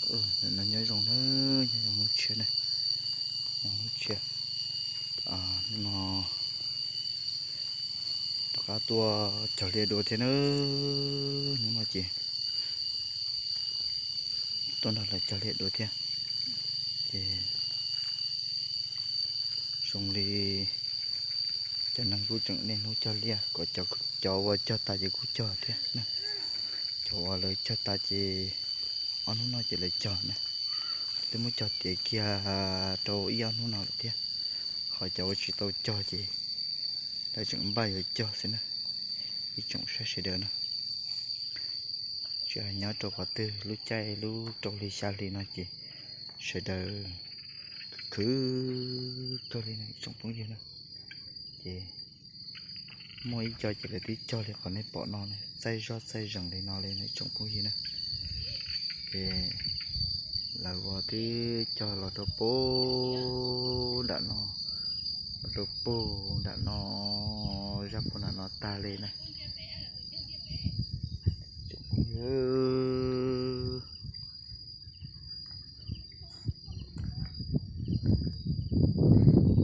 No nyob zoo na, nyob zoo hnub tshiab na, nyob hnub tshiab. Hnub no rov qab tuaj cog liaj dua thiab na. Hnub no ces tuaj nrog lawv cog liaj dua thiab. Ces zoo li cov neeg kuj tseem niaj hnub cog liaj, kom cov uas cog tas ces kuj cog thiab. Cov uas lawv cog tas ces ob hnub no ces lawv cog na, twb muab cog tiav kiag rau ib ob hnub no lawm thiab. Ho cov uas tsis tau cog ces lawv tseem npaj yuav cog xwb na, ib tsoom saib sawv daws na. Tsis hais nyob rau qhov twg, lub caij lub rau hli xya hli no ces sawv daws khwv kawg li no ib tsoom phooj ywg na. Ces muaj ib co ces lawv twb cog li qhov nej pom no, txaij zoj txaij zees li no li no ib tsoom phooj ywg na. Ces lawv ua twb cog los rau puag nram no, los rau puag nram no, zaj puag nram no tag li na.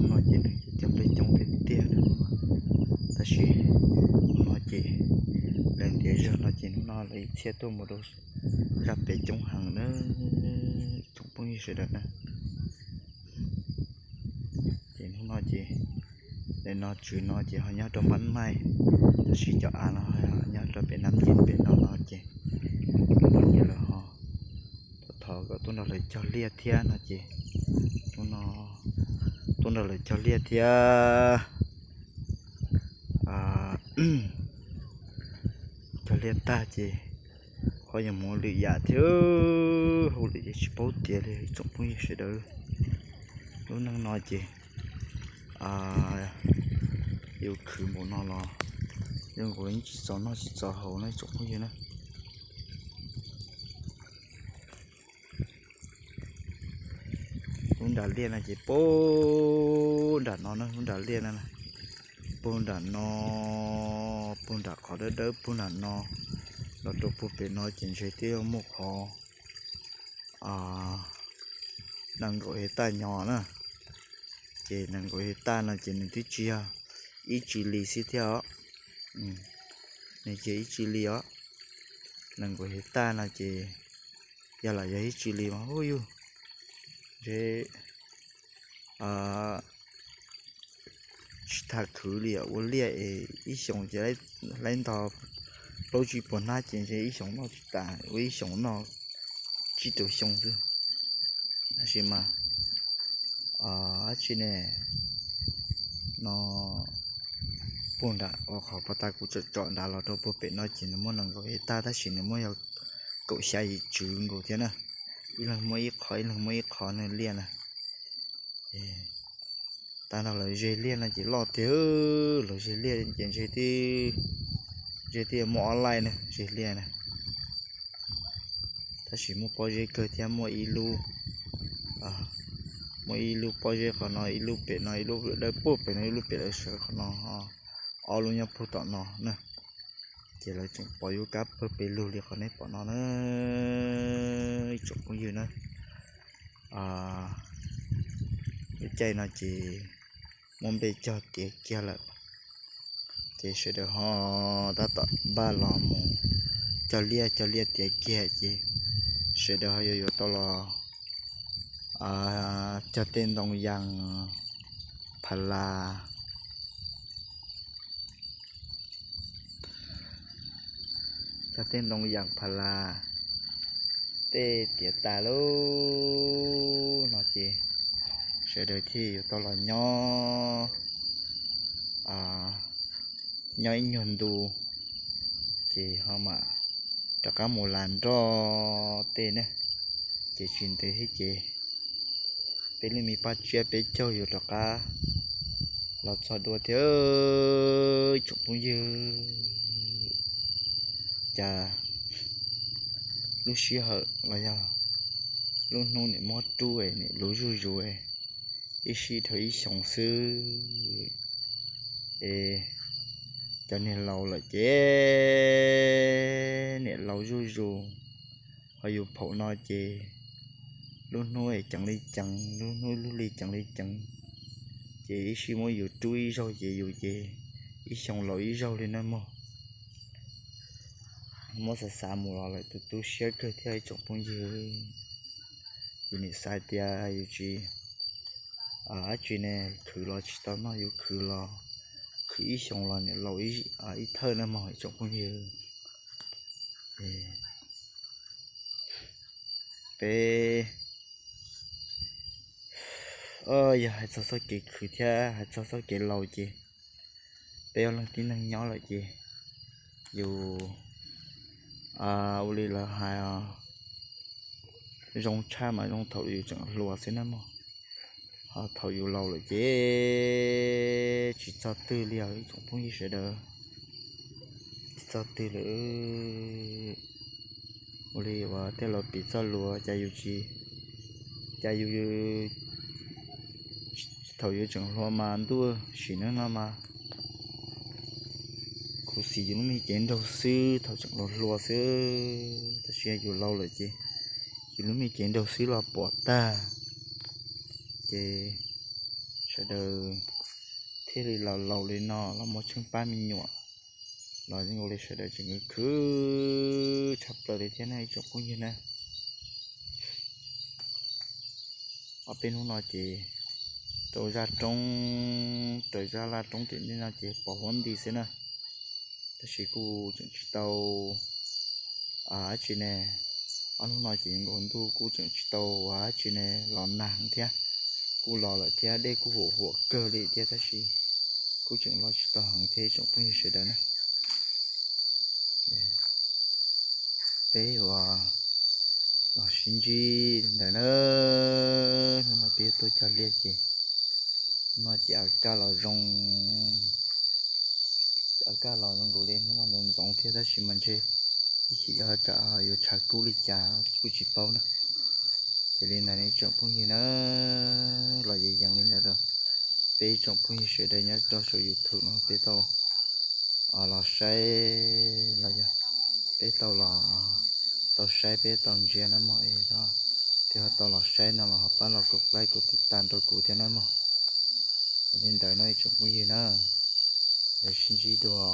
No ces nws cog peb coob tiag tiag, tab sis no ces lawv ntiav zog no ces hnub no lawv ib txhia tuaj mus rau zaj pem coob heev na, tsoom phooj ywg sawv daws na. Ces hnub no ces, no tswv no ces ho nyob rau Npab Maij, tab sis cov av no nyob rau pem Nab Nce pem no no ces, no ces lawv ho thov kom tuaj nrog lawv cog liaj thiab no ces, no tuaj nrog lawv cog liaj thiab. Cog liaj tag ces ho yuav mus lwm yam thiab, hauj lwm ces tsis paub tias li tsoom phooj ywg sawv daws. Lub neej no ces yus khwv npaum no los zoo nkaus yeej tsis txaus noj tsis txaus haus no tsoom phooj ywg na. Lub nram liaj no ces puag nram no na, lub nram liaj no, puag nram no, puag nram qhov dawb dawb puag nram no los rau puag pem no ces ntshe twb yuav muaj qhov nees nkaum hais taj nyo na. Ces nees nkaum hais taj no ces nws twb tsis yog ib tsi li xwb thiab os. Nws ces ib tsi li os. Nees nkaum hais taj no ces yog lam yog ib tsi li mas hu yug, ntshe tsis tas khwv li ua liaj es ib xyoos ces laib ntog plaub tsib puas hnab ces ntshe ib xyoos noj tsis tas, ua ib xyoos noj tsib rau xyoo xwb. Tab sis mas dab tsi ne, no puag nram uas qhov pov tas kuv tsom tsom nrad los rau puag pem no ces nws muaj nees nkaum hais taj tab sis nws muaj yog kaum xya yim tswv nkaus thiab na. Ib leeg muaj ib qho, ib leeg muaj ib qho na liaj na. Tag nrho lawv zeg liaj no ces loj tiag, lawv zeg liaj ces ntshe twb, ntshe twb muaj ob laij na zeg liaj na. Tab sis muaj pob zeb kawg thiab, muaj ib lub, muaj ib lub pob zeb qhov no, ib lub pem no, ib lub dawb puag pem no, ib lub pem dawb sawv qhov no, ob lub nyob puag tom no na. Ces lawv tseem pov yub kab pawg pes lug li qhov nej pom no na, ib tsoom phooj ywg na. Lub caij no ces muab npej cog tiav kiag lawm, ces sawv daws ho tab tom npaj los mus cog liaj, cog liaj tiav kiag ces sawv daws ho yuav yuav tau los cog tej ntoo yas pha las, cog tej ntoo yas pha las, tej tiav tas lawm no ces sawv daws thiaj yuav tau los nyob, nyob ib nyuag ntu ces ho mam rov qab mus las nroj tej ne, ces tsis ntev thiab ces peb lub me paj tsiab peb caug yuav rov qab los txog dua thiab tsoom phooj ywg. Cas lub sij hawm los yog lub hnub nim muab rub nim luv zuj zus, ib sij dhau ib xyoos xwb es cov niag laus lawm ces niam laus zuj zus, ho yus phaum no ces Lub hnub ceev li ceev, lub hnub lub hli ceev li ceev, ces ib sij muab yus rub ib zaug ces yus ces ib xyoo laus ib zaug li na mog. Muab xav xav mus los lawm tus tu siab kawg thiab ib tsoom phooj ywg. Yus nim xav tias yus tsis, dab tsi ne, khwv los tsis tau noj, yus khwv los khwv ib xyoo los nim laus ib thawj na mog ib tsoom phooj ywg. Peb yog hais txog txoj kev khwv thiab hais txog txoj kev laus ces peb ua leej tib neeg nyob lawm ces yus ua li lawv hais, zoo tshaj mas zoo thaum yus tseem hluas xwb na mog. Ho thaum yus laus lawm ces tsis txog twg li os ib tsoom phooj ywg sawv daws. Tsis txog twg lawm. Ua li uas tej laus piv txoj lus cas yus tsis, cas yus thaum yus tseem hluas mas ntuj sim neej no mas khuv xim yus lub me cev nraug xwb thaum tseem hluas hluas xwb, tab sis yus laus lawm ces yus lub me cev nraug xwb los pom tag. Ces sawv daws thiaj li los laus li no los muaj tsheej pab me nyuam los yeej ua li sawv daws tseem khwv tshaj plaws li thiab na ib tsoom phooj ywg na. Ob peb hnub no ces rau zaj roob, raws zaj laj roob tim ntej no ces pos huab nti xwb na. Tab sis kuj tseem tsis tau dab tsi ne, ob hnub no ces nkaus ntuj kuj tseem tsis tau dab tsi ne, los nag thiab, kuj los lawm thiab dej kuj huam huam kawg li thiab tab sis kuj tseem los tsis tau heev thiab ib tsoom phooj ywg sawv daws na. Peb ua los sib ntsib ntawm na, hnub no peb tuaj cog liaj ces hnub no ces av kaj los zoo, av kaj los zoo nkaus li hnub no ntxoov ntxoov thiab tab sis mas ntshe ib chim yuav tsam yuav tshav kub li cas kuj tsis paub na. Ces li ntawd ne ib tsoom phooj ywg na, los yees yees li ntawd rau peb ib tsoom phooj ywg sawv daws nyob rau saum YouTube no peb tau los saib los yog peb tau los, tau saib peb tau ntsia na mog, thiab ho tau los saib no los ho pab los kom like kom tiv tas rau kuv thiab na mog. Li ntawd no ib tsoom phooj ywg na, lawv sib ntsib dua.